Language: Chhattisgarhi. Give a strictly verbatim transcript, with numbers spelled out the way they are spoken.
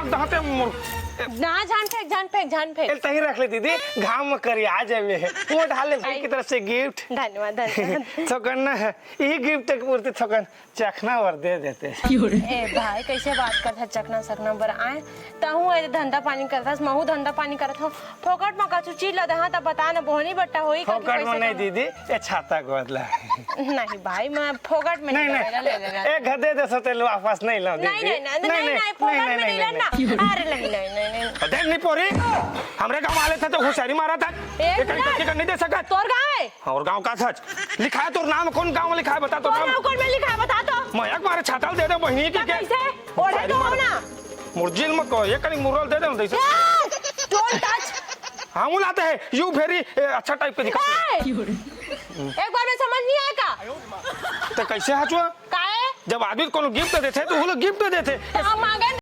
दहाते मोर। ना, झन फेंक, झन फेंक, झन फेंक। ए, तहीं रख ले दीदी, घाम म करिया जाबे। वो डाल ले भाई की तरफ से गिफ्ट। धन्यवाद, धन्यवाद। थोकन ना, यही गिफ्ट के पूर्ति थोकन चखना बर दे देते। ए भाई, कैसे बात करत हस चखना सकना बर? आए, तहूँ ए धंधा पानी करत हस, महूँ धंधा पानी करत हँव। फोकट म कछु चीज ला दहा त बता न, बोहनी बट्टा होई का कि फोकट म कैसे नहीं करना? दीदी, ये छाता गोद ला। नहीं भाई, मैं फोकट में नहीं नहीं, लेना, नहीं। ले लेना। एक घर दे दे सो तेल वापस नहीं लाओ नहीं, दीदी। नहीं, नहीं, नहीं, नहीं, फोकट में नहीं लेना। अरे नहीं, नहीं, नहीं, नहीं। देख नहीं पोरी, हमरे गाँव वाले थे तो होशियारी मारा था। एक ये कहीं मिनट। करके नहीं दे सकत। तोर गाँव है? और गाँव का सच? लिखा है तोर नाम, कौन गाँव में लिखा है, बता तो तोर नाम। गाँव कौन में लिखा है, बता तो। मैं एक मारे छातल दे दे बहिनी की तो के। कैसे? ओढ़े तो हो ना। मुर्जिल में को, ये कहीं मुरल दे दे, जैसे। Yes! Don't touch! हाँ, बुलाते हैं, you very, ए, अच्छा टाइप के दिखा। ए! एक बार में समझ नहीं आया का? तो कैसे हचुआ? काहे? जब आदमी कोनो गिफ्ट देथे, तो वो लोग गिफ्ट देथे। हम मांगन